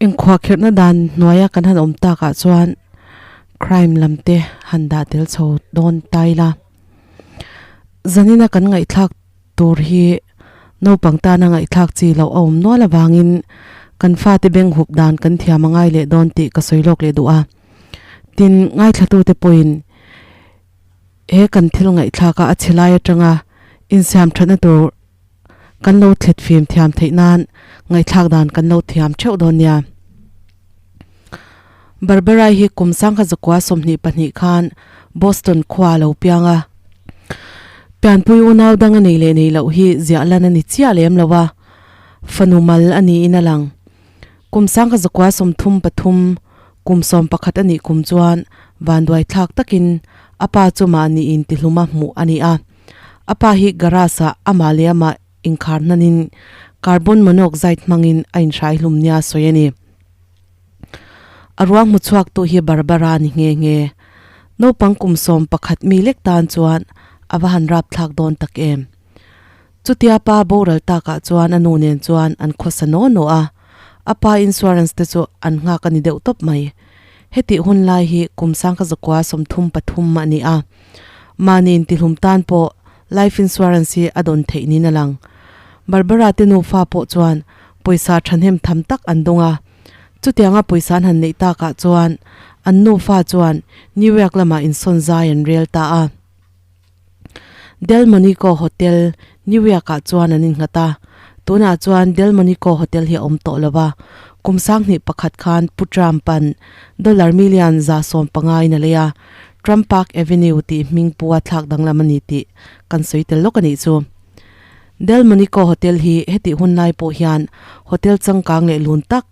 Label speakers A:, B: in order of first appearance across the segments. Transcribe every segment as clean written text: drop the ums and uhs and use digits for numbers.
A: Inkhuahkhirhna dan hnuaia kan han awm takah chuan crime lam te han dah tel chho dawn ta ila. Zanina kan ngaihthlak tur hi naupang tana ngaihthlak chi loh a awm nual avangin kan fate beng hup dan kan thiam a ngai leh dawn tih ka sawi lawk leh duh a. Tin, ngaithlatute pawhin he kan thil ngaihthlaka a chhe lai atanga insiam thatna tur kan lo thlet fim thiam theih nan ngaihthlak dan kan lo thiam theuh dawn nia. Barbara hi kum sangkhat zakua 22 khan Boston khua a lo piang a. Pianpui unau dang a nei leh nei loh hi ziah lan a ni chiah lem lo a, fanu mal a niin a lang. Kum sangkhat zakua 33, kum 11 a nih kum chuan vanduai thlak takin a pa chu mahni intihluma hmuh a ni a. A pa hi garage ah amah leh amah inkhar hnanin carbon monoxide hmangin a inhrai hlum nia sawi a ni. A ruang hmu chhuak tu hi Barbara ni nghe nghe. Naupang kum 11 mi lek tan chuan a va han rap thlak dawn tak em. Chutia pa boral takah chuan a nu nen chuan an khawsa naw naw a, a pa insurance te chu an nghak a ni deuh tawp mai. Hetih hun lai hi kum sangkhat zakua 33 a ni a. Mahni intihlum tan pawh life insurance hi a dawn theih niin a lang. Barbara te nufa pawh chuan pawisa thahnem tham tak an dawng a. Chutianga pawisa an han neih takah chuan an nufa chuan New York lamah insawn zai an rel ta a. Delmonico Hotel, New York-ah chuan an innghat a. Tunah chuan Delmonico Hotel hi a awm tawh lo va, kum 2001 khan Pu Trump-a'n dollar million 150 in a lei a, Trump Park Avenue tih hming pu a thlak danglam a ni tih kan sawi tel lawk a nih chu. Delmonico Hotel hi hetih hun lai pawh hian hotel changkang leh lun tak,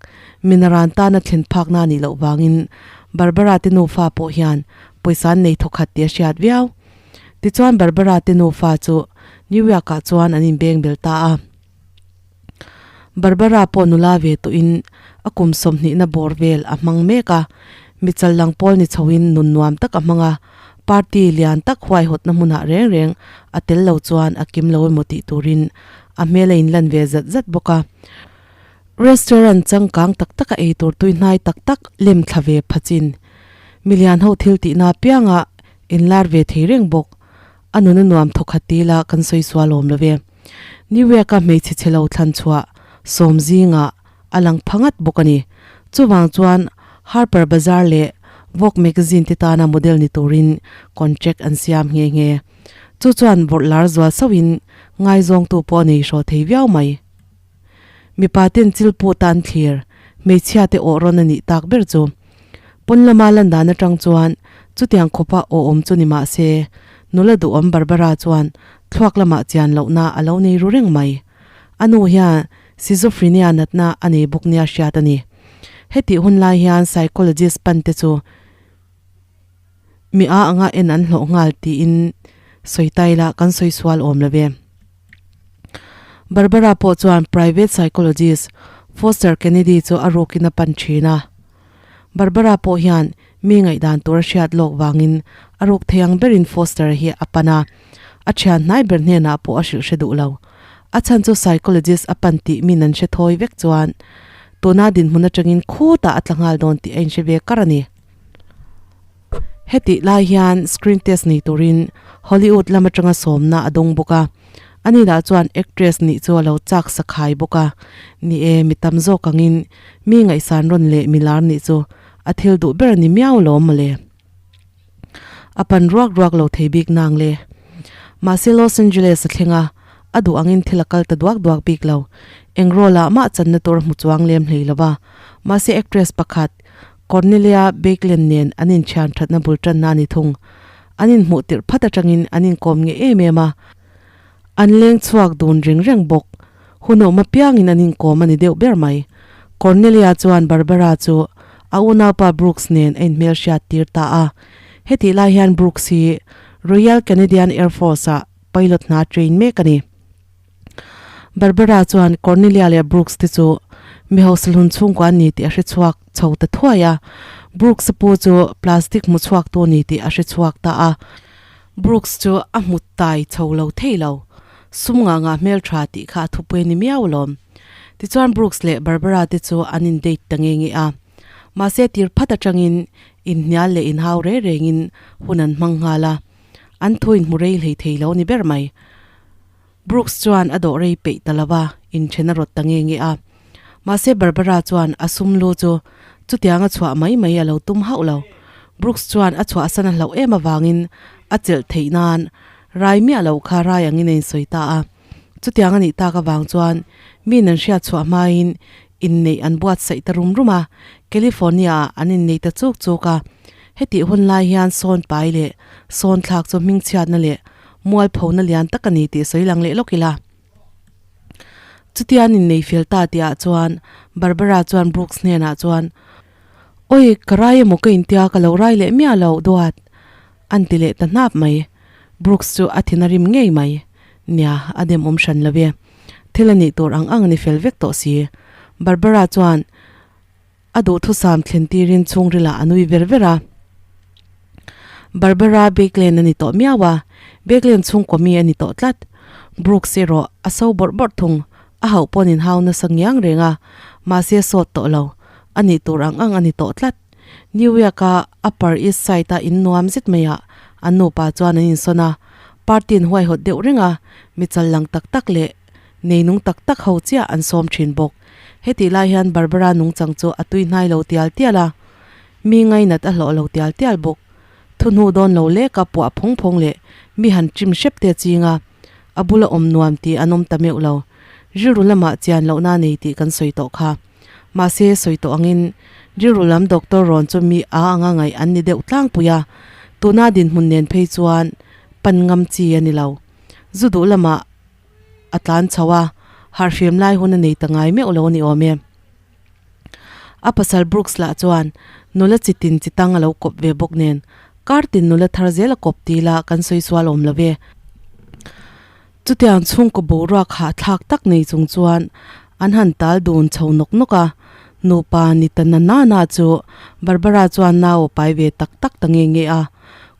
A: minaran tana thlen phakna a nih loh vangin Barbara te nufa pawh hian pawisa an nei thawkhat tih a hriat viau. Tichuan Barbara te nufa chu New York ah chuan an inbeng bel ta a. Barbara pawh nula ve tawhin a kum 20 na bawr vel a hmang mek a, michal lang pawl ni chhoin nun nuam tak a hmang a, party lian tak huaihawtna hmunah reng reng a tel lo chuan a kim lo emaw tih turin a hmel a inlan ve zat zat bawk a. Restaurant changkang tak tak a ei tur tui hnai tak tak lem thla ve phachin milian ho thil tihna apianga inlar ve thei reng bawk. A nuna nuam thawkhat ti ila kan sawi sual awm lo ve. New York-a hmeichhe chhe lo thlan chhuah sawm zingah a lang pha ngat bawk a ni. Chuvang chuan Harper Bazaar leh Vogue magazine te tana model ni turin contract an siam nghe nghe. Chu chuan vawrh lar zual sauhin ngaizawngtu pawh a nei hraw thei viau mai. Mipa ten chil pawh tan thlir, hmeichhia te awh rawn a nih tak ber chu. Pawn lama lan dan atang chuan chutiang khawpa aw awm chu ni mah se, nula duhawm Barbara chuan thluak lamah chian lohna a lo nei ru reng mai. A nu hian schizophrenia natna a nei bawk nia hriat a ni. Hetih hun lai hian psychologist pan te chu mi a anga en an hlawh nghal tiin sawi ta ila kan sawi sual awm lo ve. Barbara pawh chuan private psychologist Foster Kennedy chu a rukin a pan thin a. Barbara pawh hian mi ngaihdan tur a hriat lawk vangin a ruk thei ang berin Foster hi a pan a, a thian hnai ber hnenah pawh a hrilh hre duh lo. A chhan chu psychologist a pan tih min an hre thawi vek chuan tuna dinhmun atangin khutah a tla nghal dawn tih a inhre ve kar a ni. Hetih lai hian screen test nei turin Hollywood lam atanga sawmna a dawng bawk a, ani lah chuan actress nih chu a lo chak sakhai bawk a. Ni e, mi tam zawk angin mi ngaihsan rawn leh mi lar nih chu a thil duh ber a ni miau lo mawle. A pan ruak ruak lo thei bik nang le. Mahse Los Angeles a thleng a, a duh angin thil a kal ta duak duak bik lo. Eng role ah mah channa tur a hmu chuang lem hlei lo va. Mahse actress pakhat Cornelia Bakeland nen an inthian thatna bul tanna a ni thung. An inhmuh tirh phat atangin an inkawm nge em em a, an leng chhuak dun reng reng bawk. Hun awm apiangin an inkawm a ni deuh ber mai. Cornelia chuan Barbara chu a unaupa Brooks nen a inhmelhriat tir ta a. Hetih lai hian Brooks hi Royal Canadian Air Force-ah pilot hna train mek a ni. Barbara chuan Cornelia leh Brooks te chu mi hausa hlun chhungkua an ni tih a hre chhuak chho ta thuai a. Brooks-a pu chu plastic hmu chhuak tu a ni tih a hre chhuak ta a. Brooks chu a hmu tai chho lo thei lo. Sum ngah ngah hmel tha tih kha a thupui a ni miau alawm. Tichuan Brooks leh Barbara te chu an in date ta nge nge a. Mahse tir phat atangin inhnial leh inhau reng rengin hun an hmang nghal a. An thu inhmu rei hlei thei lo ni ber mai. Brooks chuan a dawh rei peih ta lo va, inthen a rawt ta nge nge a. Mahse Barbara chuan a sum lu chu chutiang a chhuah mai mai a lo tum hauh lo. Brooks chuan a chhuahsan a hlauh em avangin a chelh theih nan rai miah lo kha rai angin a insawi ta a. Chutiang a nih tak avang chuan miin an hriat chhuah hmain inneih an buatsaih ta rum rum a, California ah an innei ta chuk chuk a. Hetih hun lai hian sawn pai leh sawn thlak chu hmingchhiatna leh mualphona lian tak a ni tih sawi lang leh lawk ila. Chutia an innei fel ta tihah chuan Barbara chuan Brooks hnenah chuan, Awi, ka rai emaw ka intia ka lo rai leh miah lo, duat. An ti leh ta hnap mai. Brooks chu a thin a rim ngei mai. Nia, a dem awm hran lo e. Thil a nih tur ang ang a ni fel vek tawh si. Barbara chuan a duhthusam thlen tirin chhungrilah a nui ver ver a. Barbara Bakeland a ni tawh miau a, Bakeland chhungkaw mi a ni tawh tlat. Brooks erawh a so bawrh bawrh thung. A hauh pawn inhau nasa ngiang reng a, mahse a sawt tawh lo. A nih tur ang ang a ni tawh tlat. New York-a Upper East Side-a in nuam zet maiah an nupa chuan an insawn a, party an huaihawt deuh reng a, mi chal lang tak tak leh neinung tak tak ho chiah an sawm thin bawk. Hetih lai hian Barbara nungchang chu a tui hnai lo tial tial a, mi ngainat a hlawh lo tial tial bawk. Thuhnu dawn lo leka puah phawng phawng leh mi han chim hrep te ching a, a bula awm nuam tih an awm ta meuh lo. Rilru lamah chian lohna nei tih kan sawi tawh kha. Mahse, sawi tawh angin rilru lam doctor rawn chu mi a anga ngaih an ni deuh tlangpui a, tuna dinhmun nen phei chuan pan ngam chi a ni lo. Zu duh lamah a tlan chho a, harhfim lai hun a nei ta ngai meuh lo a ni awm e. A pasal Brooks lah chuan nula chi tin chi tang a lo kawp ve bawk nen, kar tin nula thar zel a kawp ti la kan sawi sual awm lo ve. Chutiang chhungkaw boruak hahthlak tak nei chung chuan an han tal dun chho nawk nawk a, nupa ni ta na na na chu Barbara chuan nau a pai ve tak tak ta nge nge a.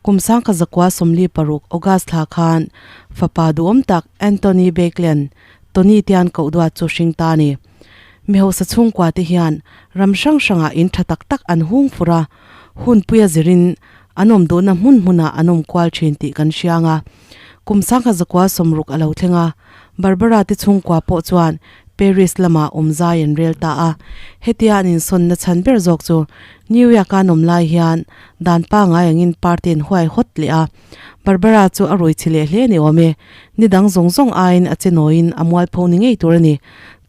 A: Kum sangkhat zakua 46 August thla khan fapa duhawm tak Anthony Bakeland, Tony tian koh duat chu hring ta a ni. Mi hausa chhungkua te hian ram hrang hrangah in tha tak tak an hung fur a, hunpuia zirin an awm duhna hmun hmunah an awm kual thin tih kan hriang a. Kum sangkhat zakua 60 a lo thleng a, Barbara te chhungkua pawh chuan Paris lamah awm zai an rel ta a. Hetia an insawnna chhan ber zawk chu New York-a an awm lai hian dan pangai angin party an huai hawt leh a. Barbara chu a rui chhi leh hle ni awm e. Ni dang zawng zawng aiin a che nawiin a mualpho ni ngei tur a ni.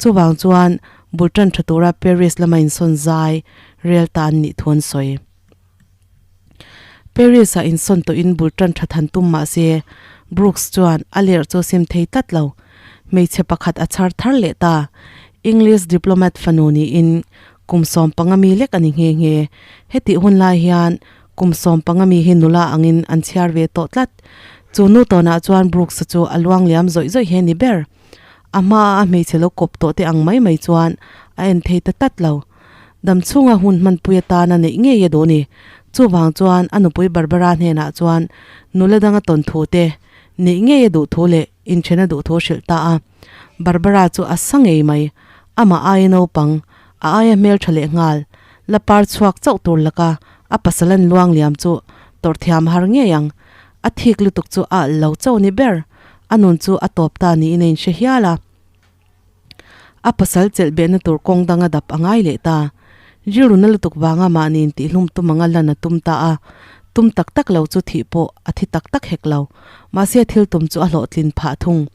A: Chuvang chuan bul tan tha tura Paris lama insawn zai rel ta an nih thu an sawi. Paris-ah insawn tawhin bul tan tha than tum mah se, Brooks chuan a lerh chu a sim thei tlat lo. Hmeichhe pakhat a chhar thar leh ta. English diplomat fanu niin kum 15 mi lek a ni nghe nghe. Hetih hun lai hian kum 15 mi hi nula angin an chhiar ve tawh tlat. Chu nu tawnah chuan Brooks-a chu a luang liam zawih zawih he ni ber. A hmaa a hmeichhe lo kawp tawh te ang mai mai chuan a en thei ta tlat lo. Dam chhunga hun hmanpui atana neih ngei a duh ni. Chuvang chuan a nupui Barbara hnenah chuan nula danga tawn thu te, neih ngei a duh thu leh inthen a duh thu a hrilh ta a. Barbara chu a sa ngei mai. Amah aia naupang, a aia hmeltha leh nghal, la par chhuak chauh tur laka a pasal an luang liam chu tawrh thiam har ngei ang. A thik lutuk chu a alh lo chauh ni ber. A nun chu a tawp ta niin a inhre hial a. A pasal chelh behna tur kawng dang a dap a ngai leh ta. Rilru na lutuk vanga mahni intihhlum tum anga lan a tum ta a, tum tak tak lo chu thih pawh a thi tak tak hek lo. Mahse thil tum chu a hlawhtlin phah thung.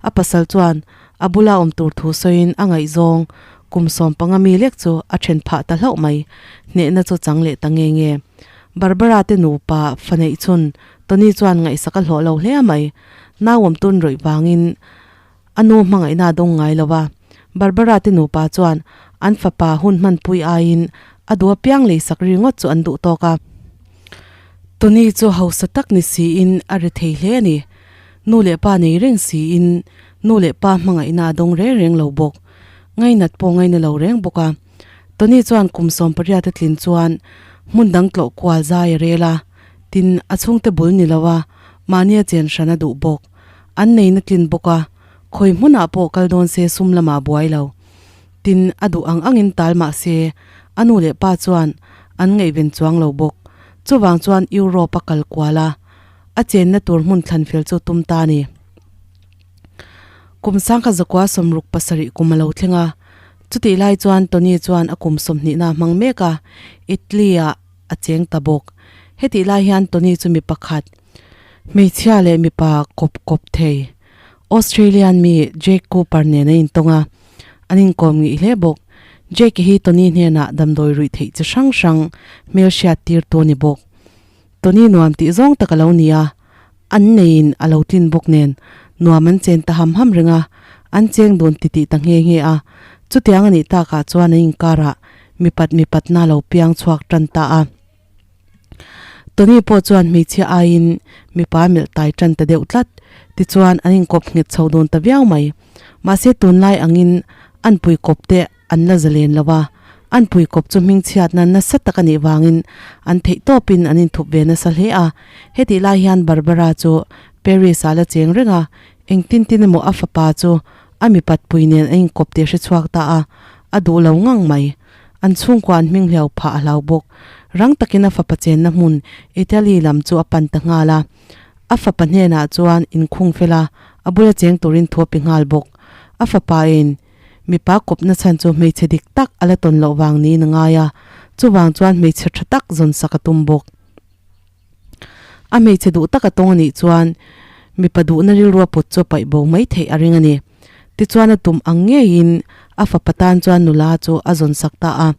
A: A pasal chuan a bula awm tur thu sawiin a ngaihzawng kum 15 mi lek chu a then phah ta hlauh mai. Hnehna chu chang leh ta nge nge. Barbara te nupa fa neih chhun Tony chuan ngaihsak a hlawh lo hle mai. Nauawm tun rawih vangin A nu hmangaihna a dawng ngai lo a, Barbara te nupa chuan an fapa hun hmanpui aiin a duh apiang leisak ringawt chu an duh tawk a. Tony chu hausa tak ni siin a ri thei hle a ni. Nu leh pa nei reng siin nu leh pa hmangaihna a dawng reng reng lo bawk. Ngainat pawh ngaina lo reng bawk a. Tony chuan kum 18 a tlin chuan hmun dang tlawh kual zai a rel a, tin a chhungte bul ni lo a, mahnia chen hran a duh bawk. An nei na tlin bawk a, khawi hmunah pawh kal dawn se sum lamah buai lo. Tin, a duh ang angin tal mah se, a nu leh pa chuan an ngaihven chuang lo bawk. Chuvang chuan Europe a kal kual a, a chenna tur hmun thlan fel chu tum ta a ni. Kum sangkhat zakua 67 kum a lo thleng a, chutih lai chuan Tony chuan a kum 20 na hmang mek a, Italy-ah a cheng ta bawk. Hetih lai hian Tony chu mi pakhat, hmeichhia leh mipa kawp kawp thei, Australian mi Jake Cooper nen a intawng a, an inkawm ngih hle bawk. Jake hi Tony hnenah damdawi ruih theih chi hrang hrang hmelhriat tirtu a ni bawk. Tony nuam tih zawng tak a lo ni a, an neiin a lo tlin bawk nen nuam an chen ta ham ham reng a, an cheng dun titih ta nghe nghe a. Chutiang a nih takah chuan an inkarah mipat mipatna a lo piang chhuak tan ta a. Tony pawh chuan hmeichhia aiin mipa melh tai tan ta deuh tlat. Tichuan an inkawp nghet chho dun ta viau mai. Mahse tunlai angin an puikawp te an la zalen lo a, an puikawp chu hmingchhiatna nasa tak a nih vangin an theih tawpin an inthup ve nasa hle a. Hetih lai hian Barbara chu Paris ah la cheng reng a, engtin tin emaw a fapa chu a mipat pui nen a inkawp tih a hre chhuak ta a, a duh lo ngang mai. An chhungkua an hming hliau phah a hlau bawk. Rang takin a fapa chenna hmun Italy lam chu a pan ta nghal a. A fapa hnenah chuan inkhung fel a, a bula cheng turin thu a pe nghal bawk. A fapa in mipa kawpna chhan chu hmeichhe dik tak a la tawn loh vang niin a ngai a, chuvang chuan hmeichhe tha tak zawn sak a tum bawk. A hmeichhe duh tak a tawng a nih chuan mipa duhna rilru a put chu a paih bo mai theih a ring a ni. Tichuan a tum ang ngeiin a fapa tan chuan nula chu a zawn sak ta a.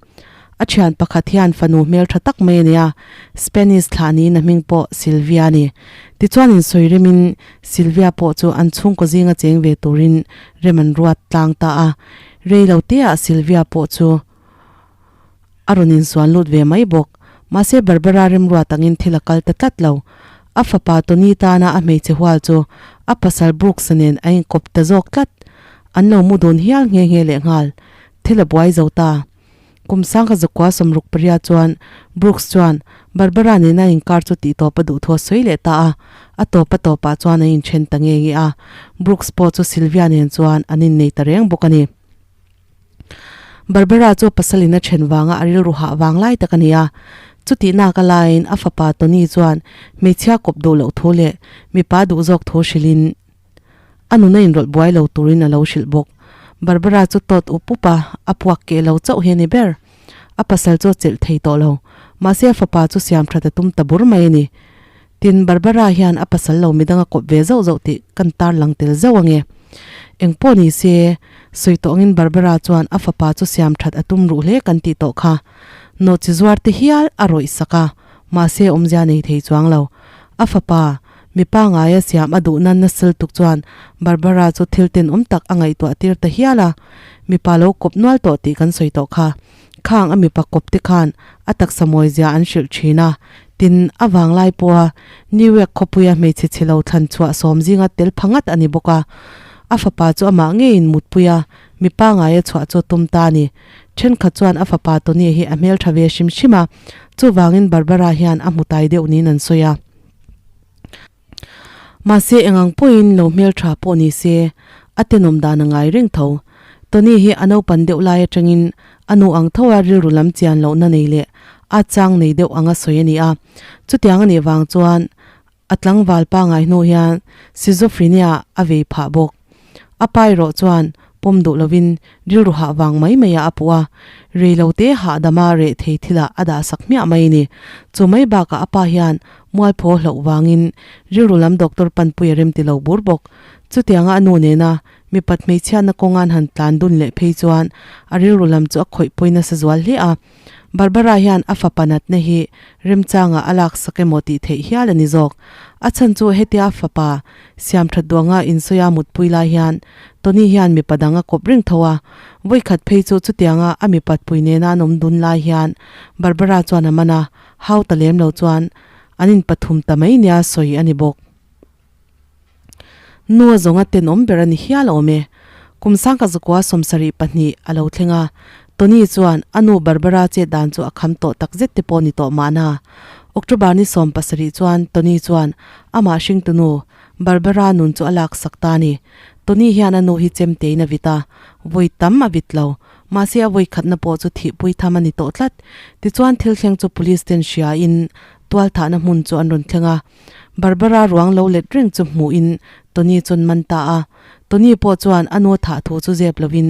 A: A thian pakhat hian fanu hmel tha tak mai a nia, Spanish thlah niin a hming pawh Sylvia a ni. Tichuan insawi remin Sylvia pawh chu an chhungkaw zinga cheng ve turin rem an ruat tlang ta a. Rei lo teah Sylvia pawh chu A rawn insuan lut ve mai bawk. Mahse Barbara remruat angin thil a kal ta tlat lo. A fapa Tony tana a hmeichhe hual chu a pasal Brooks-a nen a inkawp ta zawk tlat. An lo mu dun hial nghe nghe lehnghal. Thil a buai zo ta. Kum sangkha zakua 68 chuan Brooks chuan Barbara nena inkar chu tihtawp a duh thu a sawi leh ta a. A tawp a tawpah chuan an inthen ta nge nge a. Brooks pawh chu Sylvia nen chuan an innei ta reng bawk a ni. Barbara chu pasalin a then vanga a rilru hah vang lai tak a ni a. Chutih nak a laiin a fapa Tony chuan hmeichhia kawp duh loh thu leh mipa duh zawk thu hrilhin a nuna inrawlh buai lo turin a lo hrilh bawk. Barbara chu tawt up up a, a puak keh lo chauh hi a ni ber. A pasal chu a chelh thei tawh lo. Mahse a fapa chu siam that a tum ta bur mai a ni. Tin, Barbara hian a pasal lo midang a kawp ve zauh zauh tih kan tarlang tel zauh ange. Engpawh ni se, sawi tawh angin Barbara chuan a fapa chu siam that a tum ruh hle kan tih tawh kha. Nawhchi zuar te hial a rawih sak a, mahse awmzia nei thei chuang lo. A fapa, mipa ngaia siam a duh nan nasal tuk chuan Barbara chu thil tenawm tak a ngaihtuah tir ta hial a. Mipa lo kawp nual tawh tih kan sawi tawh kha. Khang a mipa kawp te khan a taksa mawi zia an hrilh thin a, tin a vanglai pawha New York khawpuia hmeichhe chhe lo thlan chhuah sawm zinga tel pha ngat a ni bawk a. A fapa chu amah ngeiin mutpui a, mipa ngaia chhuah chu a tum ta a ni. Thenkhat chuan a fapa Tony hi a hmeltha ve hrim hrim a, chuvangin Barbara hian a hmu tai deuh niin an sawi a. Mahse engang pawhin lo hmeltha pawh ni se, a tenawm dan a ngai reng tho. Tony hi a naupan deuh lai atangin a nu ang tho a rilru lam chian lohna nei leh a chang nei deuh anga sawi a ni a. Chutiang a nih vang chuan a tlangval pangai hnu hian schizophrenia a vei phah bawk. A pa erawh chuan pawm duh lovin rilru hah vang mai mai ah a puh a, rei lo te hahdama reh thei thilah a dah sak hmiah mai a ni. Chu mai bakah a pa hian mualpho hlauh vangin rilru lam doctor panpui a rem ti lo bur bawk. Chutianga a nu nena mipat hmeichhiatna kawnga'n han tlan dun leh phei chuan a rilru lam chu a khawih pawi nasa zual hle a. Barbara hian a fapa natna hi remchangah a laksak emaw tih theih hial a ni zawk. A chhan chu hetia a fapa siamthat duanga insawi a mutpui lai hian Tony hian mipa dang a kawp reng tho a. Vawikhat phei chu chutianga a mipatpui nena an awm dun lai hian Barbara chuan a man a, hau ta lem lo chuan an inpathum ta mai nia sawi a ni bawk. Nu a zawnga tenawm ber a ni hial awm e. Kum sangka zakua 72 a lo thleng a, Tony chuan a nu Barbara chet dan chu a kham tawh tak zet te pawh ni tawh mahna. October ni 17 chuan Tony chuan amah hringtu nu Barbara nun chu a laksak ta a ni. Tony hian a nu hi chemtein a vit a, vawi tam a vit lo. Mahse a vawi khatna pawh chu thihpui tham a ni tawh tlat. Tichuan thil thleng chu police ten hria in tual thahna hmun chu an rawn thleng a. Barbara ruang lo let reng chu hmuhin Tony chuan man ta a. Tony pawh chuan a nu thah thu chu zep lovin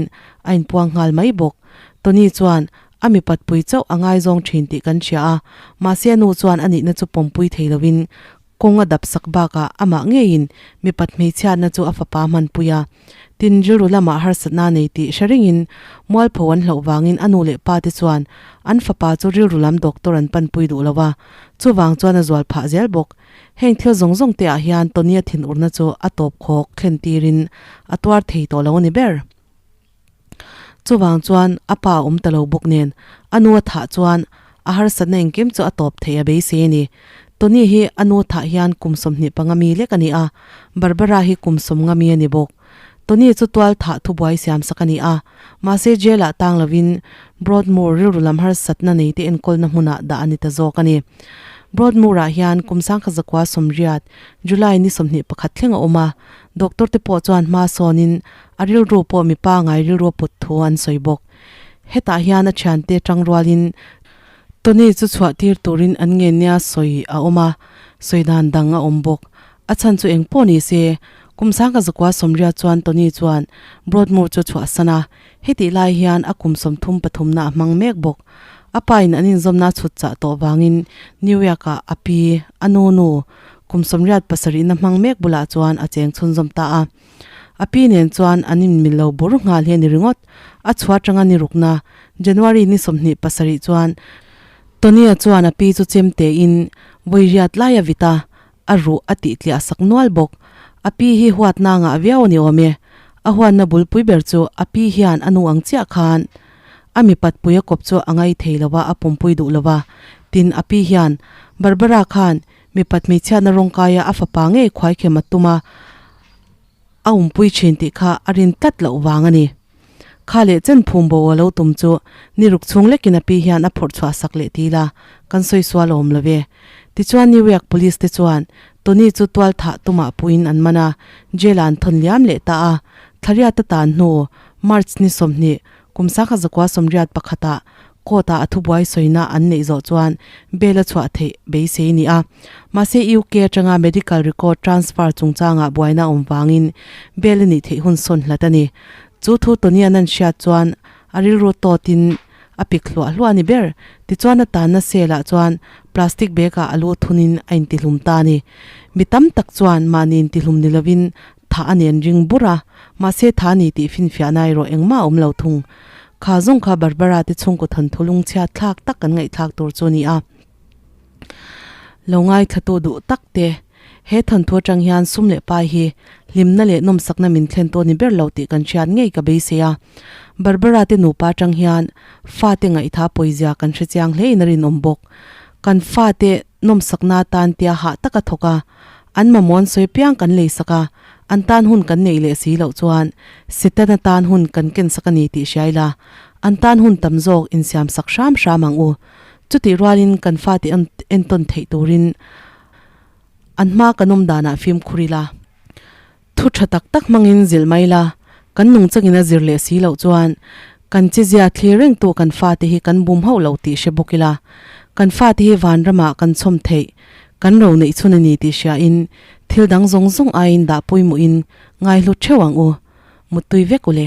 A: a inpuang nghal mai bawk. Tony chuan a mipat pui chauh a ngaizawng thin tih kan hria a, mahse a nu chuan a nihna chu pawmpui thei lovin Kawng a dap sak bakah amah ngeiin mipat hmeichhiatna chu a fapa hmanpui a. Tin, rilru lamah harsatna nei tih hre ringin mualpho an hlauh vangin a nu leh pa te chuan an fapa chu rilru lam doctor an panpui duh lo a, chuvang chuan a zual phah zel bawk. Heng thil zawng zawng te ah hian Tony-a thinurna chu a tawp khawk thlen tirin a tuar thei tawh lo a ni ber. Chuvang chuan a pa a awm ta lo bawk nen a nu a thah chuan a harsatna engkim chu a tawp theih a beisei a ni. Tony hi a nu thah hian kum 25 mi lek a ni a, Barbara hi kum 50 mi a ni bawk. Tony chu tual thah thubuai siam sak a ni a, mahse jail ah tang lovin Broadmoor rilru lam harsatna nei te enkawlna hmunah dah a ni ta zawk a ni. Broadmoor ah hian kum 1980 July ni 21 thleng a awm a, doctor te pawh chuan hma sawnin A rilru pawh mipa ngai rilru a put thu an sawi bawk. Hetah hian a thiante tang rualin Tony chu chhuah tir turin an nge nia sawi a awm a, sawi dan dang a awm bawk. A chhan chu eng pawh ni se, kum sangka zakua sawmriat chuan Tony chuan Broadmoor chu chhuah san a, hetih lai hian a kum 33 na a hmang mek bawk. A pa in an inzawmna a chhut chah tawh vangin New York ah a pi, a nu nu, kum 87 na hmang mek bulah chuan a cheng chhunzawm ta a. A pi nen chuan an inmil lo bur nghal hi a ni ringawt. A chhuah atanga ni rukna, January ni 27 chuan Tony-a chuan a pi chu chem tein vawi riat lai a vit a, a ruh a tih tliah sak nual bawk. A pi hi huatna ngah viau a ni awm e. A huatna bulpui ber chu a pi hian a nu ang chiah khan a mipat pui a kawp chu a ngai thei lo va, a pumpui duh lo va. Tin, a pi hian Barbara khan mipat hmeichhiatna rawngkaia a fapa ngei khuaikhem a tum a, a awmpui thin tih kha a rin tlat loh vang a ni. Kha leh chen phum bo a lo tum chu ni ruk chhung lekin a pi hian a phawrh chhuah sak leh ti ila kan sawi sual awm lo ve. Tichuan New York Police te chuan Tony chu tual thah tumah puiin an man a, jail ah an thawn liam leh ta a. Thlariat a tan hnu March ni 20 kum 1981 ah Court ah a thubuai sawina an neih zawh chuan bail a chhuah theih beisei a ni a. Mahse UK atanga medical record transfer chungchangah buaina a awm vangin bail a nih theih hun sawn hlat a ni. Chu thu Tony-a'n an hriat chuan a rilru tawtin a pik hluah hluah a ni ber. Tichuan a tanna cell ah chuan plastic bag ah a lu thunin a intihlum ta a ni. Mi tam tak chuan mahni intihlum ni lovin thah a ni an ring bur a, mahse tha a ni tih finfiahna erawh engmah a awm lo thung. Kha zawng kha Barbara te chhungkaw thawnthu lungchhiat thlak tak kan ngaihthlak tur chu a ni a. Lo ngaithlatu duh tak te, he thawnthu atang hian sum leh pai hi hlimna leh nawmsakna min thlen tawh ni ber lo tih kan hriat ngei ka beisei a. Barbara te nupa atang hian fate ngaihtha pawizia kan hrechiang hle in a rinawm bawk. Kan fate nawmsakna atan tia hah taka thawk a, An mamawh sawi piang kan lei sak a, an tan hun kan neih leh si loh chuan Setana tan hun kan ken sak a ni tih hria ila, an tan hun tam zawk insiam sak hram hram ang u. Chutih rualin kan fate entawn theih turin an hma kan awm danah fimkhur ila. Thu tha tak tak hmangin zilh mai la, kan nungchangin a zir leh si loh chuan kan chizia thlir rengtu kan fate hi kan bum hauh loh tih hre bawk ila, kan fate hi vanramah kan chhawm theih, kan ro neih chhun a ni tih hriain thil dang zawng zawng aiin dah pawimawhin ngaihlu theuh ang u. Muttui vek u le.